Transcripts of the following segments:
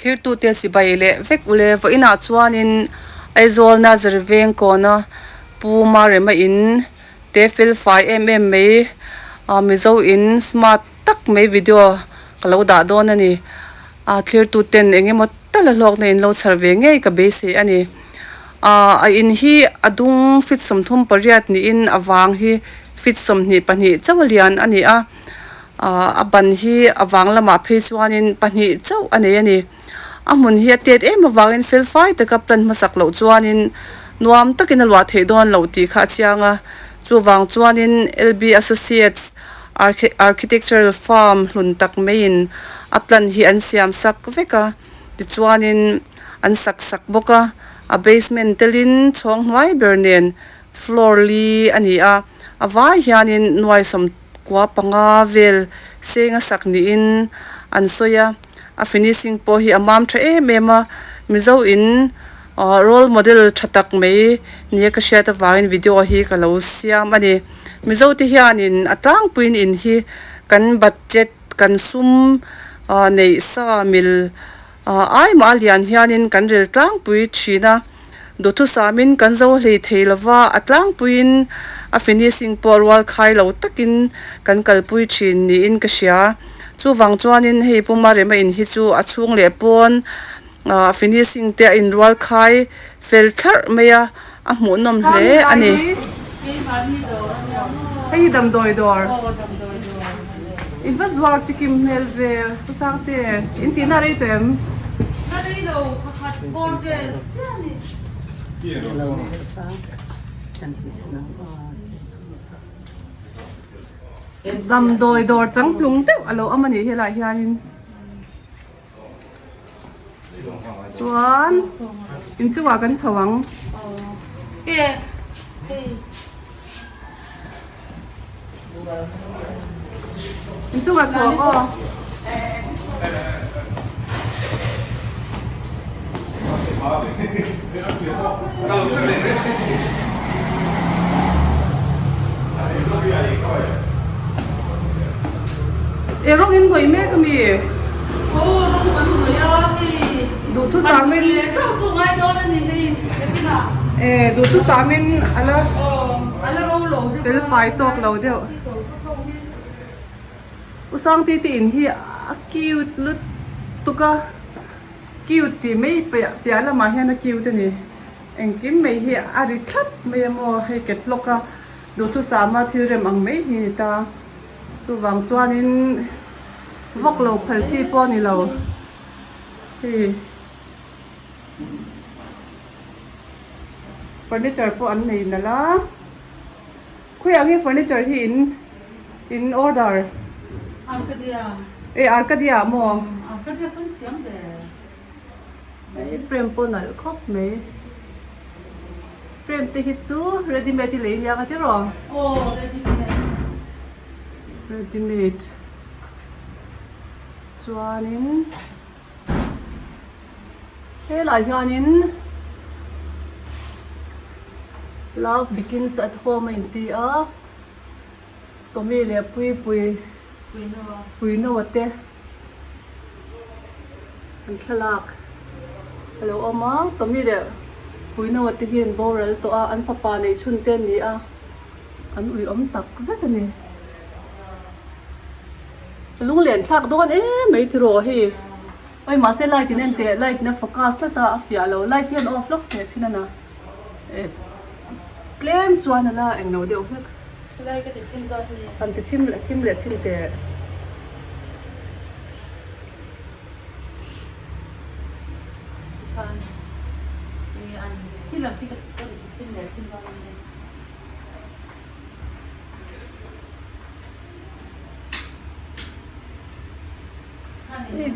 Thlirtute chibai leh vek ule vawiinah chuanin Aizawl Nazari veng kawna Pu Marema in te fel fai em em mai ah Mizo in smart tak mai video ka lo dah dawn a ni. A thlirtuten eng emaw tal a hlawkna in lo chhar ve ngei ka beisei a ni. Ah a in hi a dung feet 38 niin a vang hi feet 22 chauh a lian a ni a. Ah a ban hi a vang lamah phei chuanin pahnih chauh a nei a ni. A hmun hi a tet em avangin fel fai taka plan hmasak loh chuanin nuam takin a luah theih dawn loh tih kha a chiang a. Chuvang chuanin LB Associates Architectural firm hlun tak maiin a plan hi an siam sak vek a, tichuanin an sak sak bawk a. A basement telin chhawng hnuai ber nen floor li a ni a, a vai hianin nuai sawmkua panga vel seng a sak niin an sawi a. A finishing pawh hi a mam tha em em a, Mizo in role model tha tak mai nia ka hriat avangin video hi ka lo siam a ni. Mizo te hianin a tlangpuiin in hi kan budget kan sum neih sa mil ai mah a lian hianin kan rel tlangpui thin a, duhthusamin kan zo hlei thei lova a tlangpuiin a finishing pawh rual khai lo takin kan kalpui thin niin ka hria. Chuvang chuanin hei Puma Rema in hi chu a chhung leh pawn ah finishing te a inrual khai fel thlarh mai a, a hmuhnawm hle a ni. Hei hi damdawi dawr in va zuar chi kim hmel ve Pu Sangte in tihna rei tawh em? Damdawi dawr changtlung deuh a lo awm a nih helaiah hianin chuan inchungah kan chho ang. Inchungah chho ang aw. E rawng in hnawih mek ami? Aw rawng kan hnawih a hei. Duhthusam in. Chauh chu ngai dawn a ni hei nakinah. E duhthusam in ala. Aw ala ro lo deuh a. Fel fai tawk lo deuh. U Sangti te in hi a cute lutuk a cute tih mai piah piah lamah hian a cute a ni engkim mai hi a ri thlap mai a maw hei catalog a duhthusam a thil rem ang mai hi a ni ta chuvang chuanin vawk lo phal chi pawh a ni lo hei furniture pawh an nei nalh a. Khawiah nge furniture hi in in order? Arcadia. E Arcadia maw? Arcadia sawn thiam ve. Hei frame pawh nalh khawp mai. Frame te hi chu ready made i lei nia ka ti rawh. Aw ready made. Ready made. Chuanin. Helaiah hianin love begins at home a inti a Tommy leh Puipui Puinoa te an thlalak a lo awm a Tommy leh Puinoa te hi an boral tawh a an fapa neih chhun te an ni a an uiawm tak zet a ni. Lunglen thlak dawn em mai tiraw hei oi mahse light in en teh light in a focus tlat a a fiah lo light hian off lawk teh thin a na eh tlem chuan a la englo deuh hlek han ti chim leh thim leh chhin teh.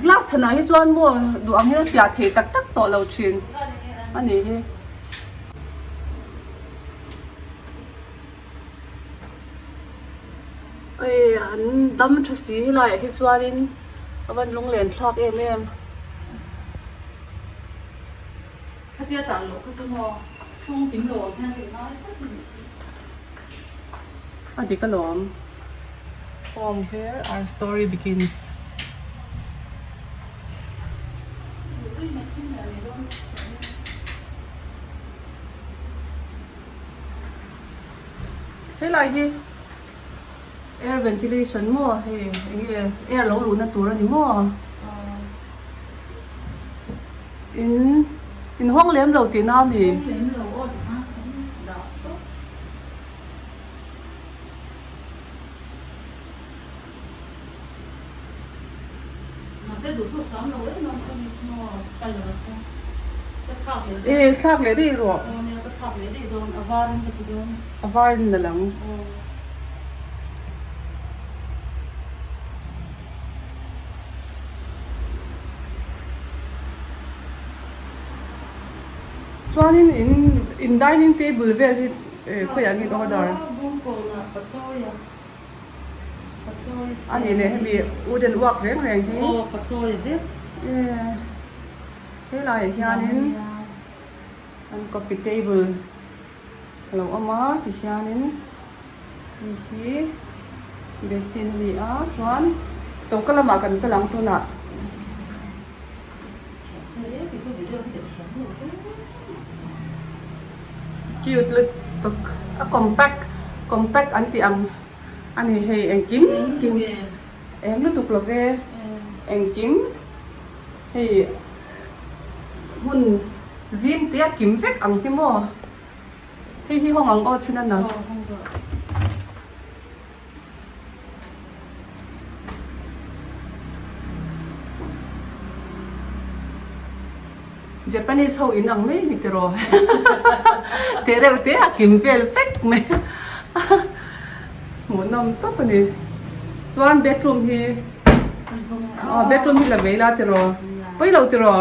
Glass chhanah hi chuan maw duh ang hian a fiah thei tak tak tawh lo thin a ni hi. Hei an dam tha si helaiah hi chuanin a van lunglen thlak em em. Khatia tah loh kha chu maw chhung kim lo ang hian ka ingai tlat a nih chu. A dik alawm. Home here our story begins. Helai hi air ventilation maw hei eng nge air lo luhna tur a ni maw in in hawng lem lo tihna a mi. E thlak leh daih rawh. A varin a lang. Chuanin in in dining table vel hi khawiah nge ka order? A nih leh hemi wooden work reng reng hi aw pachawi vek e helaiah hianin an coffee table a lo awm a tihianin hei hi basin a ni a chuan choka lamah kan kal ang tunah. Cute lutuk a compact compact an tih ang a ni hei engkim kim eng lutuk lo ve engkim hei hmun zim te a kim vek ang hi maw hei hi hawng ang aw chhin a na. Japanese ho in ang mai ni tiraw teh reuh te a kim vel vek mai hmuhnawm tawp a ni chuan bedroom hi aw bedroom hi la vei la tiraw pawi lo tiraw.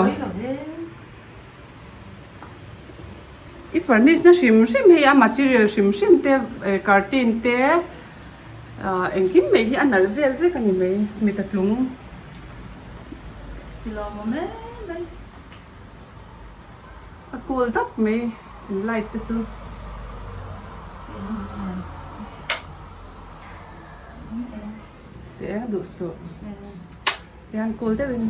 I furnish na hrim hrim hei a material hrim hrim te eh curtain te ah engkim mai hi a nalh vel vek a ni mai mit a tlung. Lawmawm em mai. A cool dap mai in light te chu. Teh a duh suh. Tiang cool deuhin.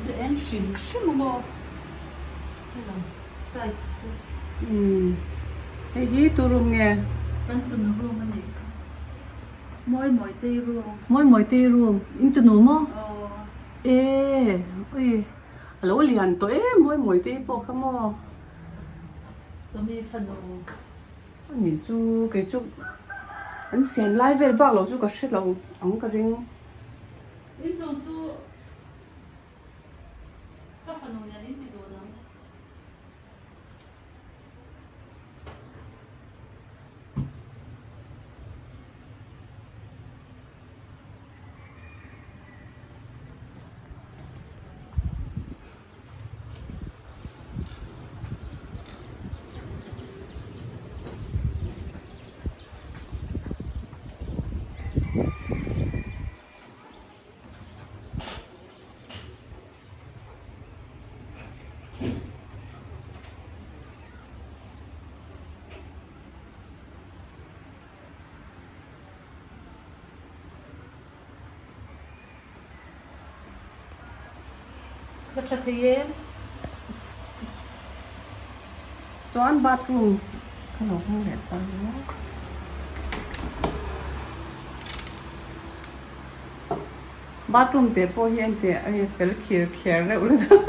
Chu eng hrim hrim a maw helam side chu. Umm hei hi tu room nge? Kan tunu room a nih kha. Mawi mawi tei room. Mawi mawi tei room in tunu maw? Aw. E ui a lo lian tawh em mawi mawi te pawh kha maw. Tawmi fanu. Ani chu kei chu an siam lai vel bak lo chu ka hre lo ang ka ring. In chung chu ka fanu nen in ti dun ang. Ka tha thei em? Chuan bathroom ka lo hmang leh ta emaw. Bathroom te pawh hi engti a hei fel khir kher reuh lutuk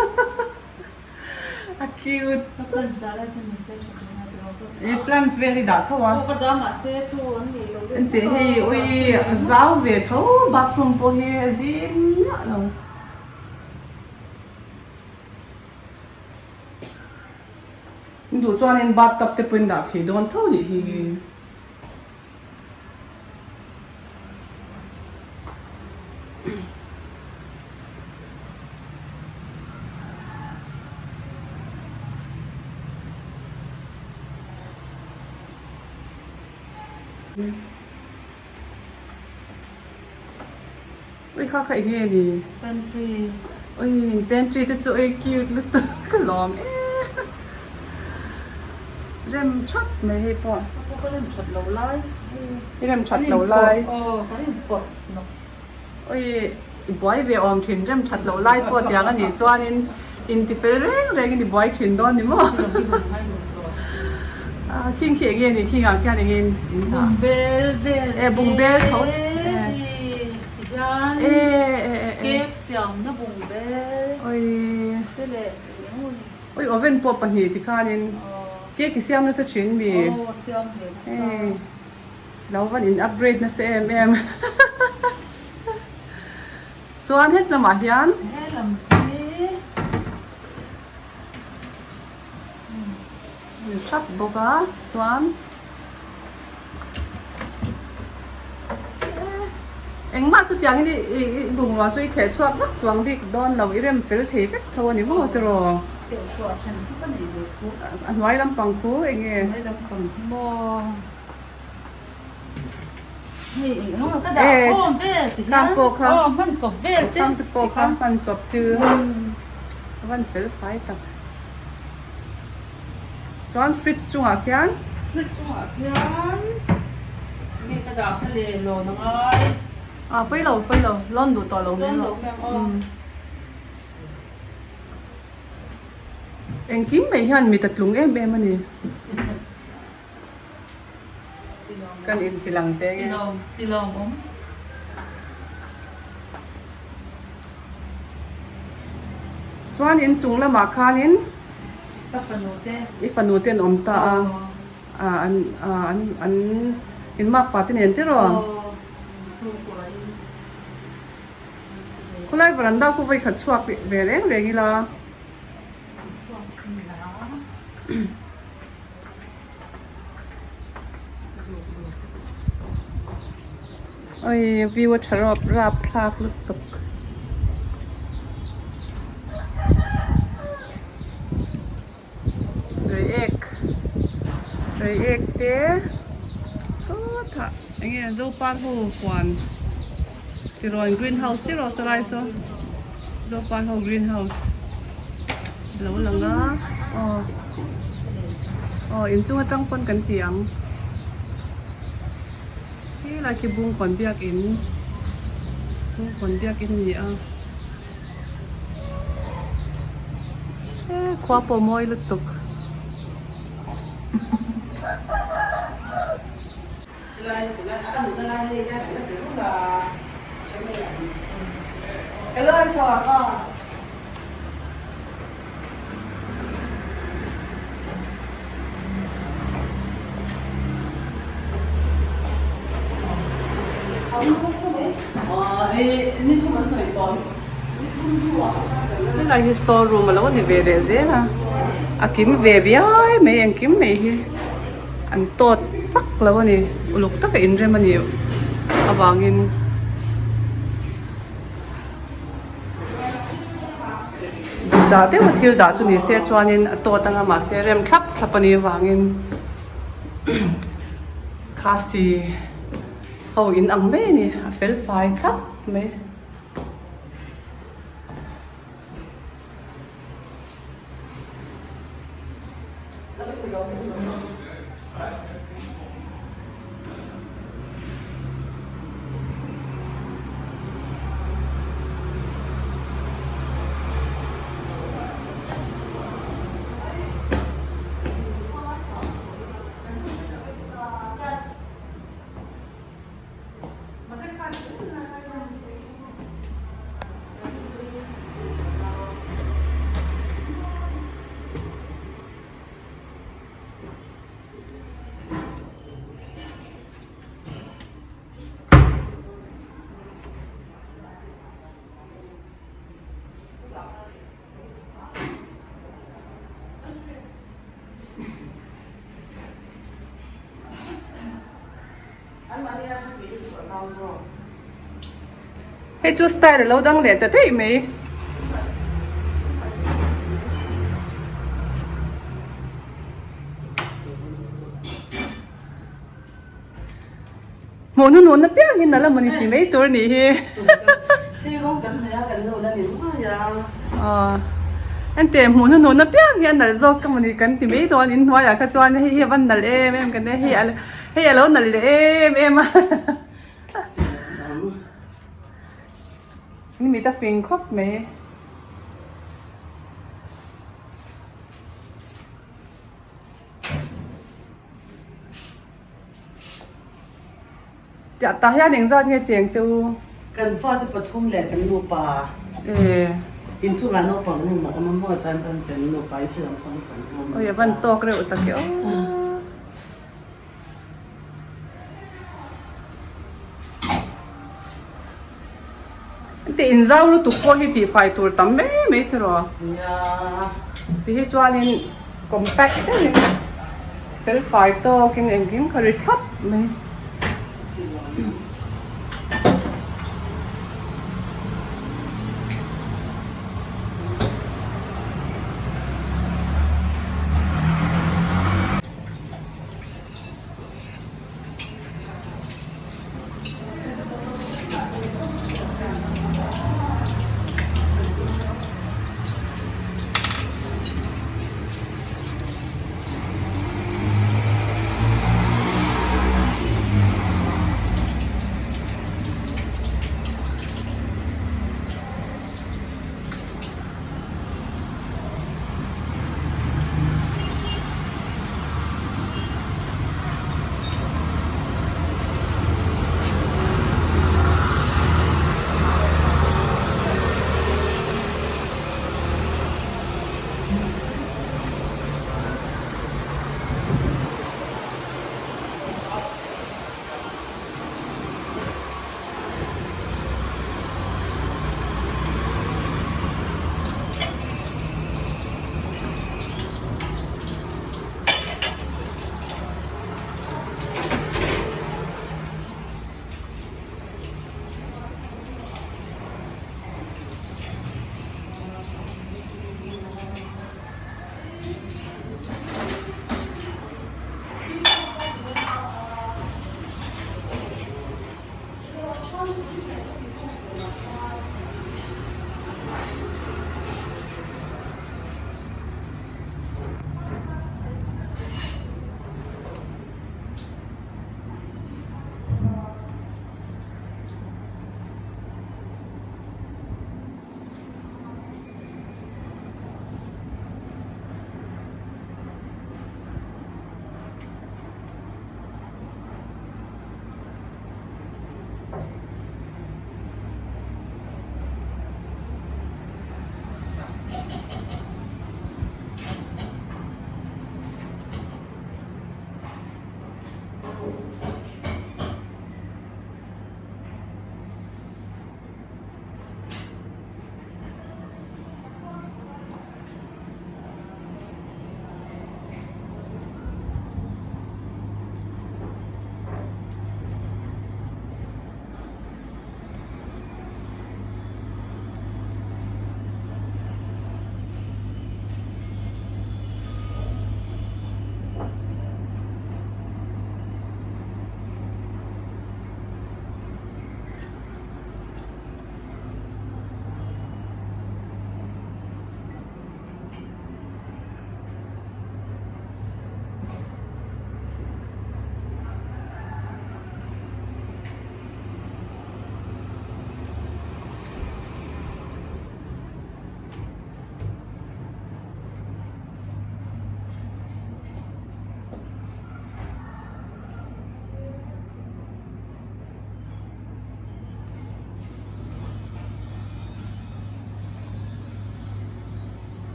a cute. Ka plants dah lai khan mahse tha tur ngai tawh lo. I plants vel hi dah tho a. Aw ka dah mahse chu an nei lo deuh. Engti hei ui a zau ve tho bathroom pawh hi a zim miah lo. In duh chuanin bathtub te pawhin dah thei dawn tho nih hi. Ui kha kha eng nge ni? Pantry. Ui in pantry te chu ui cute lutuk ka lawm em. Rem that mai hei pawh. Ka pawh ka rem that lo lai. I rem that lo lai. Aw ka rem pawh nawk. Ui i buai ve awm thin rem that lo lai pawh tiang a nih chuanin intifel reng rengin i buai thin dawn ni maw? Khing khi eng nge ni khingah khian eng nge in dah? Bungbel vel e bungbel tho hian cake siamna bungbel oi te leh eng emaw ni. Oi oven pawh pahnih tikhanin cake i siam nasa thin mi? Aw siam ve nasa. Lo van in upgrade nasa em em. Chuan het lamah hian. He lam hi. Ri thap bawk a chuan engmah chutiangin i i bungrua chu i theh chhuak vak chuang bik dawn lo i rem fel thei vek tho a ni maw tiraw. Theh chhuah then chu ka nei ve khu. A hnuai lampang khu eng nge? Hnuai lampang hi maw? Hei eng emaw ka dah khawm vel ti hian. Khang pawh kha. Aw hman chawp vel te. Khang te pawh kha hman chawp thil. A van fel fai tak. Chuan fridge chungah khian. Fridge chungah khian nge ka dah kha le lawn a ngai. Ah pawi lo pawi lo lawn duh tawh lo mai rawh. Lawn lo mai ang aw. Engkim mai hian mit a tlung em em a ni. Kan inti lang te nge. Tilawm tilawm awm. Chuan in chung lamah khanin Ka fanu te. I fanu te an awm ta a. Ah an ah an an in makpa te nen tiraw? Aw chhungkua in. Khawlai veranda khu vawi khat chhuak ve reng reng ila. Chhuak chhin la. Oi view a tha rawp rap thlak lutuk. Reiek reiek te sawtah enge zopar ho huan tirawn green house tiraw sawlai saw zopar ho green house lo lang a aw aw inchung atang pawn kan ti ang helai khi bungkawn biakin bungkawn biakin a ni a he khua pawh mawi lutuk. Helai hi store room alo ni ve leh zel a a kim ve viau mai engkim mai hi. An tawt vak lo a ni uluk taka inrem a nih avangin dah deuh a thil dah chu ni se chuanin a tawt anga mahse rem thlap thlap a nih avangin khasi ho in ang mai a ni a fel fai thlap mai. Hei chu style alo dang leh ta daih mai. Hmuh hnu hnuhna piang hi nalh a mawni ti mai tur a nih hi. Hei rawng kan hnaih a kan lo la ni mai a. Aw enteh hmuh hnu hnuhna piang hi a nalh zawk ka mawni kan ti mai dawn inhnuaiah kha chuan hei hi a van nalh em em kan nia hei a hei a lo nalh leh em em a. Ni mit a fing khawp mai. Tiah tah hian engzat nge cheng che u? Kan fate pathum leh kan nupa. E. Inchungah naupang room a awm a maw chuan kan kan nupa hi thil ang pang kan room. Oi a van tawk reuh tak e aw. Heti inzau lutuk pawh hi tihfai tur tam mai mai tiraw? Nia. Ti hi chuanin compact deuhin felfai tawkin engkim kha ri thlap mai.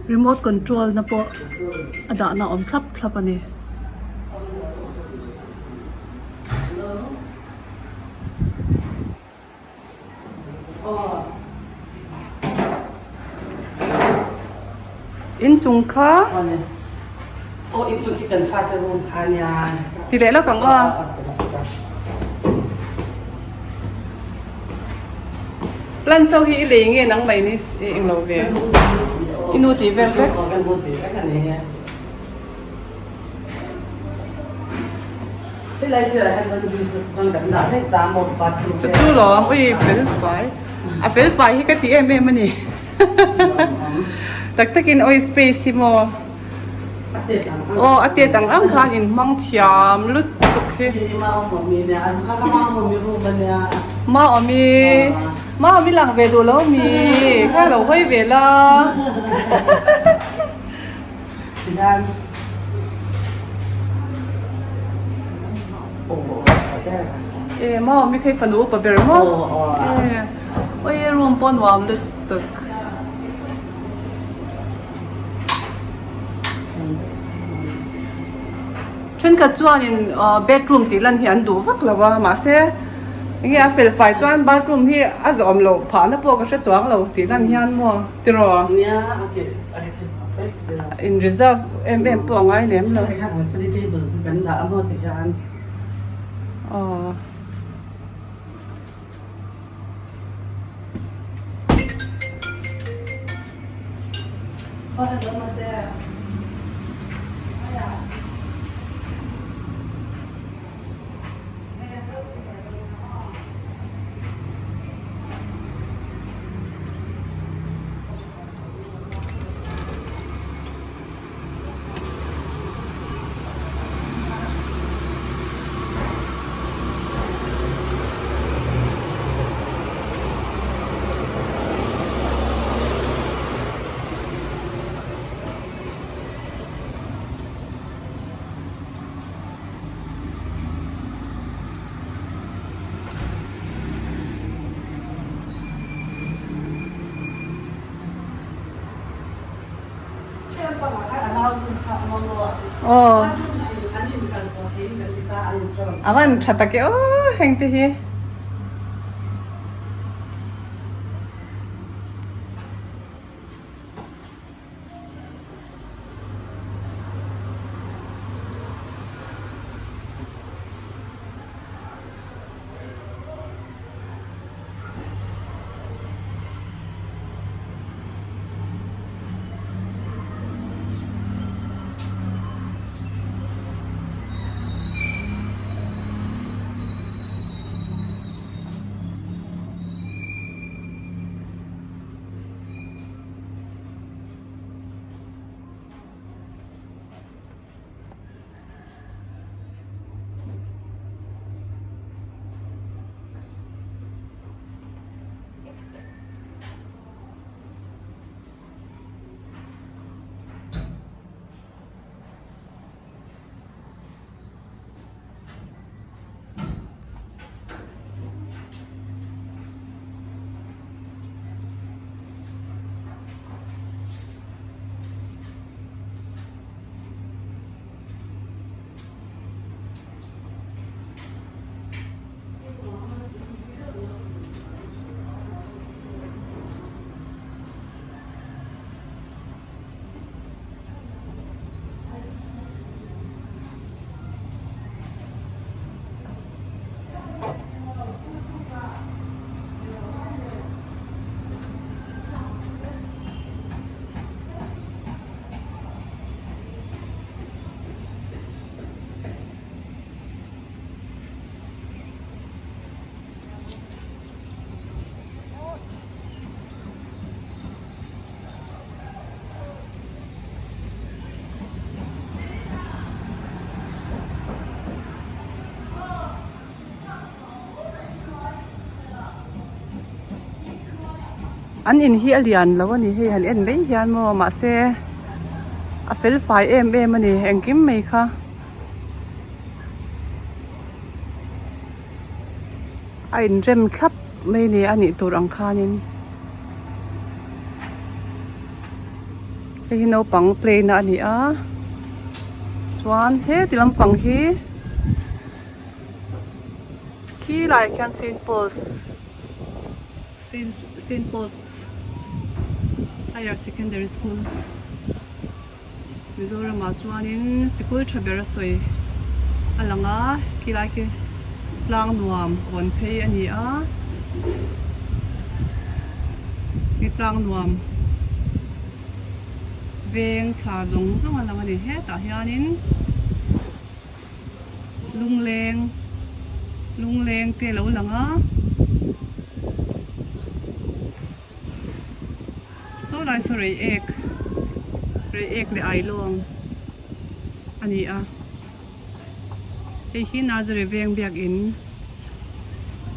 Remote control na pawh a dahna awm thlap thlap a ni. Inchung kha ti leh lawk ang aw. Plan so hi i lei nge nang mai ni englo ve i nu tih vel vek. Chu chu lawm ui fel fai a fel fai hi ka ti em em a ni tak takin oi space hi maw aw a tet ang ang khan in hmang thiam lutuk hi Maawmi Maawmi lang ve duh lo mi kha lo hawi ve la. E maw mi khei fanu upa ber maw e oi room pawh nuam lutuk. Thenkhat chuanin bedroom tih lan hi an duh vak lo a mahse enge a fel fai chuan bathroom hi a zawm loh phahna pawh ka hre chuang lo tih lan hian maw tiraw. In reserve em em pawh a ngai lem lo. Aw. Aw a van tha tak e aw heng te hi. An in hi a lian lo a ni hei han en mai hian maw mahse a fel fai em em a ni engkim mai kha. A inrem thlap mai a ni a nih tur ang khanin hei hi naupang play na a ni a chuan heti lampang hi khilaiah khian Saint Paul's Saint Paul's Higher Secondary School. Mizoramah chuanin sikul tha ber a sawi a lang a khilai khi tlang nuam kawn phei a ni a khi tlang nuam veng thla zawng zawng a lang a ni hetah hianin lungleng lungleng te a lo lang a. Saw lai saw reiek reiek leh ailawng a ni a hei hi Nazareth veng biakin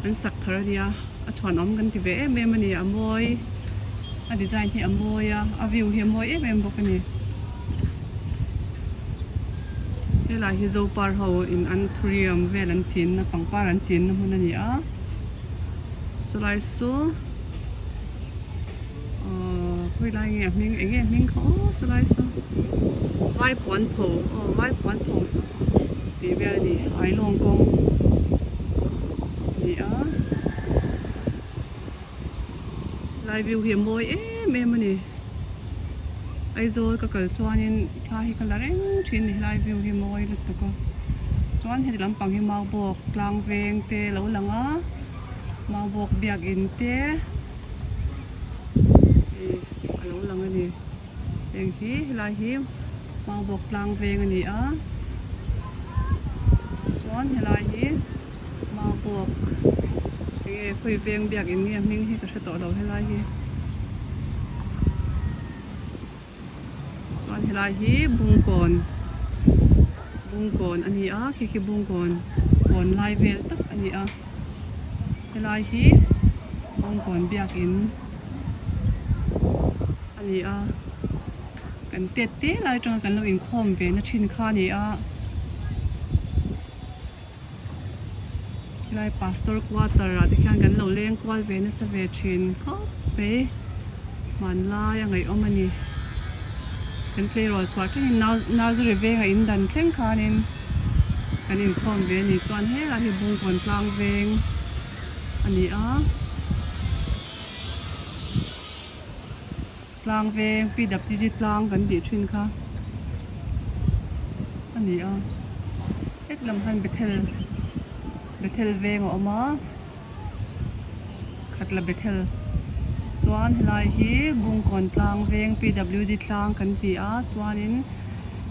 an sak thar a nia a chhuanawm kan ti ve em em a ni a mawi a design hi a mawi a a view hi a mawi em em bawk a ni helai hi zopar ho in anthurium vel an chinna pangpar an chinna hmun a ni a saw lai saw. Aww khawi lai nge a hming eng nge a hming kha aw saw lai saw vaipuan pho aw vaipuan pho tih vel a ni ailawng kawng a ni a lai view hi a mawi em em a ni Aizawl ka kal chuanin thla hi ka la reng thin a ni helai view hi mawi lutuk a chuan heti lampang hi maubawk tlang veng te a lo lang a. Maubawk biakin te ih a lo lang a ni heng hi helai hi maubawk tlang veng a ni a chuan helai hi maubawk enge khawi veng biakin nge a hming hi ka hre tawh lo helai hi chuan helai hi bungkawn bungkawn a ni a khi khi bungkawn kawn lai vel tak a ni a helai hi bungkawn biakin a ni a kan tet te lai atanga kan lo inkhawm ve na thin kha a ni a. Helai pastor quarter ah te khian kan lo leng kual ve nasa ve thin khawp mai hmanlai a ngaihawm a ni kan tleirawl chhuah thlengin nursery venga in dan thleng khanin kan inkhawm ve a ni chuan helai hi bungkawn tlang veng a ni a tlang veng P_W_D tlang kan tih thin kha a ni a heti lam hian bethel bethel veng a awm a khatla bethel chuan helai hi bungkawn tlang veng P_W_D tlang kan ti a chuanin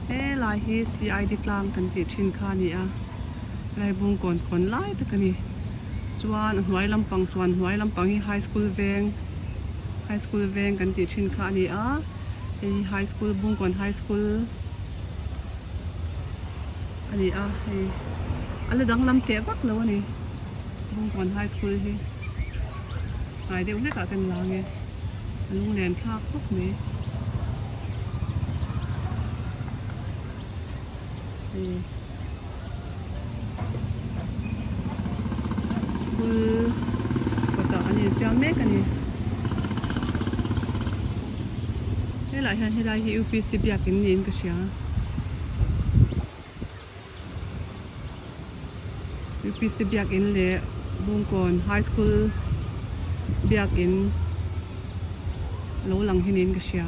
helai hi C_I_D tlang kan tih thin kha a ni a helai bungkawn kawn lai tak a ni chuan a hnuai lampang chuan hnuai lampang hi high school veng. High school veng kan tih thin kha a ni a hei hi high school Bungkawn high school a ni a hei a la danglam teh vak lo a ni Bungkawn high school hi hnai deuh hlek ah kan la ang e a lunglen thlak khawp mai hei. School kawtah an infiam mek a ni helaiah hian helai hi U_P_C biakin niin ka hria U_P_C biakin leh Bungkawn high school biakin lo lang hi niin ka hria.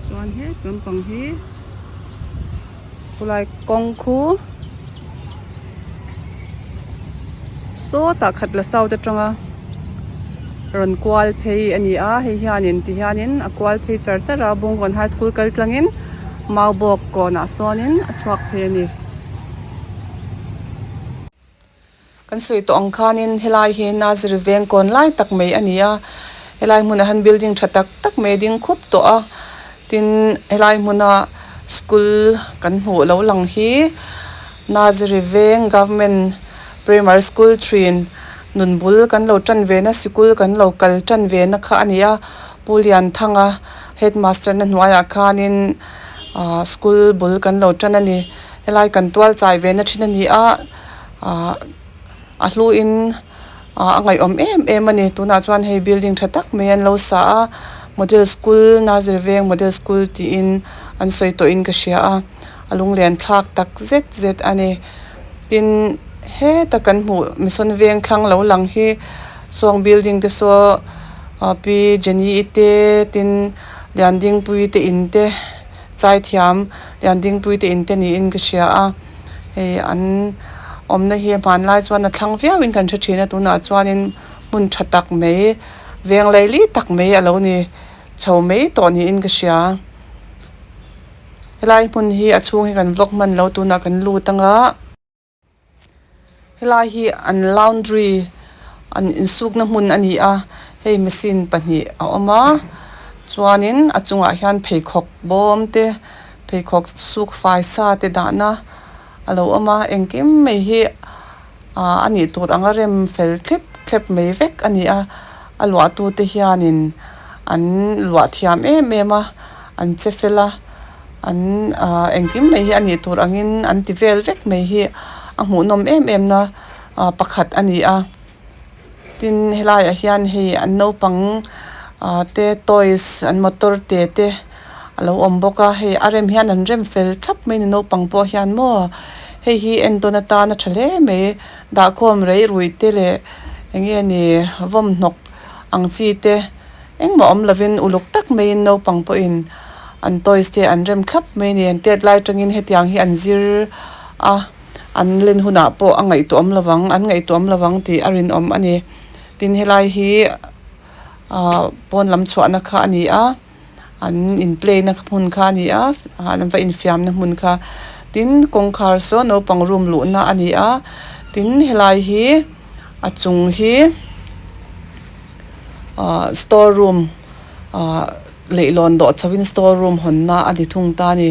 Chuan he lampang hi khulai kawng khu sawtah khat la south atanga rawn kual phei a ni a hei hianin ti hianin a kual phei char char a Bungkawn high school kal tlangin Maubawk kawnah sawnin a chhuak phei a ni. Kan sawi tawh ang khanin helai hi Naziri veng kawn lai tak mai a ni a, helai hmunah hian building tha tak tak mai a ding khup tawh a, tin helai hmuna school kan hmuh lo lang hi Naziri veng government primary school thin. Nun bul kan lo tan ve na sikul kan lo kal tan ve na kha a ni a Pu Lianthanga headmaster na hnuaiah khanin ahh school bul kan lo tan a ni helai kan tual chai ve na thin a ni a ahh a hluin ahh a ngaihawm em em a ni tunah chuan hei building tha tak mai an lo sa a model school nursery veng model school tiin an sawi tawhin ka hria a a lunglen thlak tak zet zet a ni. Tin, heta kan hmuh mission veng thlang lo lang hi sawng building te saw ah pi Jenny-i te tin Liandingpuii te in te Chaithiam Liandingpuii te in te niin ka hria a hei an awmna hi hmanlai chuan a thlang viauin kan hre thin a tunah chuanin hmun tha tak mai veng laili tak mai a lo ni chho mai tawh niin ka hria. Helai hmun hi a chhung hi kan vlog hman lo tunah kan lut anga helai hi an laundry an insukna hmun a ni a hei machine pahnih a awm a chuanin a chungah hian pheikhawk bawm te pheikhawk suk fai sa te dahna a lo awm a engkim mai hi ah a nih tur anga rem fel thlep thlep mai vek a ni a a luah tu te hianin an luah thiam em em a an che fel a an ah engkim mai hi a nih tur angin an ti vel vek mai hi a hmuhnawm em em na ah pakhat a ni a tin helaiah hian hei an naupang ah te toys an motor te te a lo awm bawk a hei a rem hian an rem fel thlap mai a ni naupang pawh hian maw hei hi entawn atan a tha hle mai dahkhawm rei ruih te leh eng nge ni vawm hnawk ang chi te engmah awm lovin uluk tak maiin naupang pawhin an toys te an rem thlap mai a ni an tet lai atangin hetiang hi an zir a an len hunah pawh a ngaihtuah awm lovang an ngaihtuah awm lovang tih a rinawm a ni tin helai hi ah pawn lam chhuahna kha a ni a. An in play na hmun kha a ni a an va infiam na hmun kha tin kawngkhar saw naupang room luh na a ni a tin helai hi a chung hi ah store room ah leihlawn dawh chho in store room hawn na a ni thung ta a ni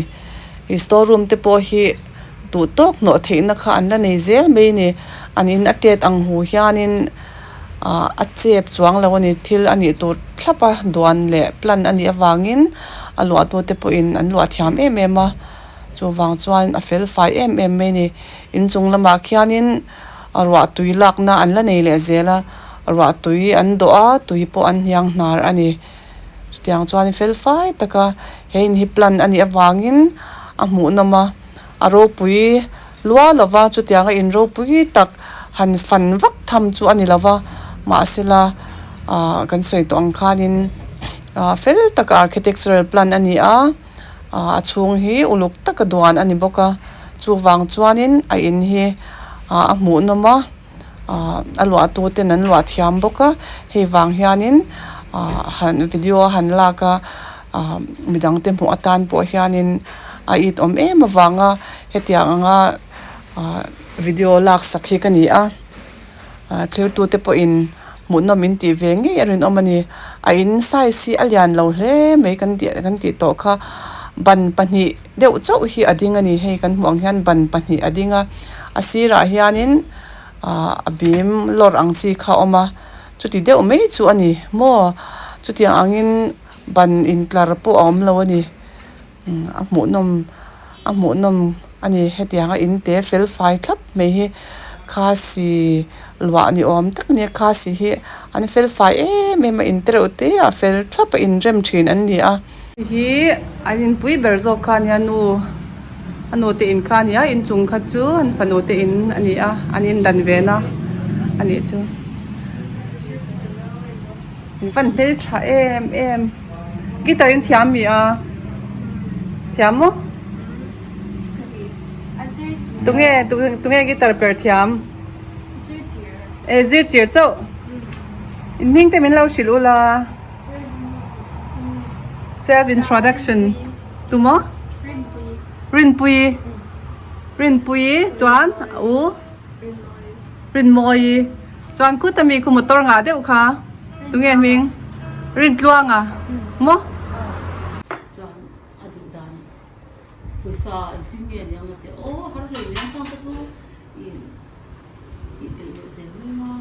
ih store room te pawh hi duh tawk hnawh theih na kha an la nei zel mai a ni an in a tet ang hu hian in. ah a chep chuang lo a ni thil a nih tur thlap a duan leh plan a nih avangin a luah tu te pawhin an luah thiam em em a chuvang chuan a fel fai em em mai a ni inchung lamah khianin a ruah tui lakna an la nei leh zel a ruah tui an dawh a tui pawh an hniang hnar a ni chutiang chuan fel fai taka he in hi plan a nih avangin a hmuhnawm a a ropui. Lua lova chutianga in ropui tak han fan vak tham chu a ni lova, mahsela ah kan sawi tawh ang khanin ah fel taka architectural plan a ni a, ah a chhung hi uluk taka duan a ni bawk a, chuvang chuanin a in hi ah a hmuhnawm a, ah a luah tu ten an luah thiam bawk a, hei vang hianin ah han video a han lak a ah midang te hmuh atan pawh hianin a it awm em avanga. Hetiang anga ah video lak sak hi ka ni a ah thirtute pawhin hmuhnawm in tih ve ngei a rinawm a ni a in size hi a lian lo hle mai kan tih kan tih tawh kha ban pahnih deuh chauh hi a ding a ni hei kan hmuh ang hian ban pahnih a ding a a sirah hianin ah a bim lawr ang chi kha a awm a chuti deuh mai chu a ni maw chutiang angin ban intlar pawh a awm lo a ni. A hmuhnawm a hmuhnawm a ni hetianga in te fel fai thlap mai hi khasi luah ni awm tak a ni a khasi hi an fel fai em em a in tereuh te ah fel thlap a inrem thin an ni a. Hei hi an inpui ber zawk kha a nia nu a nu te in kha a ni a inchung kha chu an fanu te in a ni a an indan ve na a nih chu in van hmeltha em em. Guitar in thiam mi a thiam maw tunge tunge guitar per thiam e zirtir chauh in hming te min lo hrilh ula self introduction tumaw Rinpui Rinpui chuan u Rinmawi chuan kut ami khu motor ngah deuh kha. Tunge hming? Rintluanga maw? Chuan a duh dan pawisa engtin nge aniang a ti aw har hlei aniang tang te chu i tih belh leh zel mai a.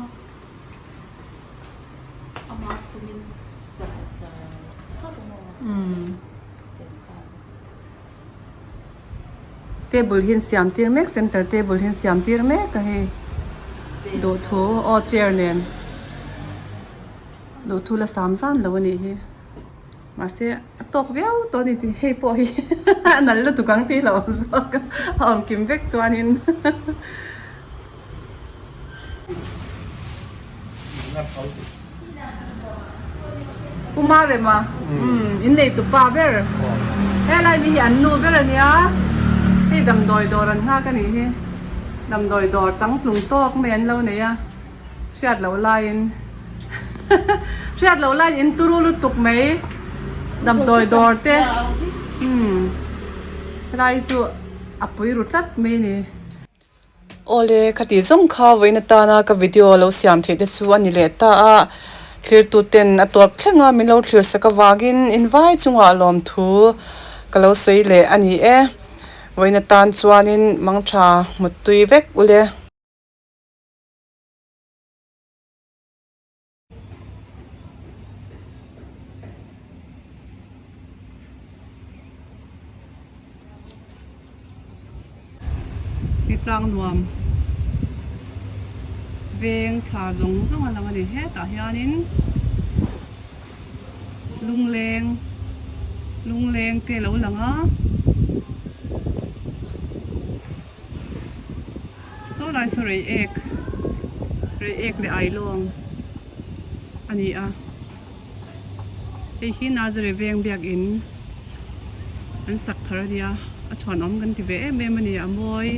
Umm table hi an siam tir mek center table hi an siam tir mek a hei duhthu aw chair nen duhthu la sam zan lo a nih hi mahse a tawk viau tawh a ni tih hei pawh hi a nalh lutuk ang tih hlauh awm zawk a a awm kim vek chuanin. Pu Marema umm in nei tu pa ber helai mi hi an nu ber ania hei damdawi dawr an nghak anih hi damdawi dawr changtlung tawk mai an lo nei a hriat loh laiin hriat loh laiin in turu lutuk mai damdawi dawr te umm helai chu a pui ru tlat mai a ni. Awle, khati zawng kha vawiin atana ka video lo siam theih te chu a ni leh ta a, thlirtu ten a tawp thleng a min lo thlir sak avangin invai chungah lawmthu ka lo sawi leh a ni e. Vawiin atan chuanin mangtha muttui vek ule. Hi tlang nuam veng thla zawng zawng a lang a ni hetah hianin lungleng lungleng te a lo lang a Saw lai saw reiek reiek leh ailawng a ni a hei hi Nazare veng biakin an sak thar a nia a chhuanawm kan ti ve em em a ni a mawi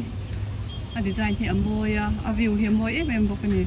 a design hi a mawi a a view hi a mawi em em bawk a ni.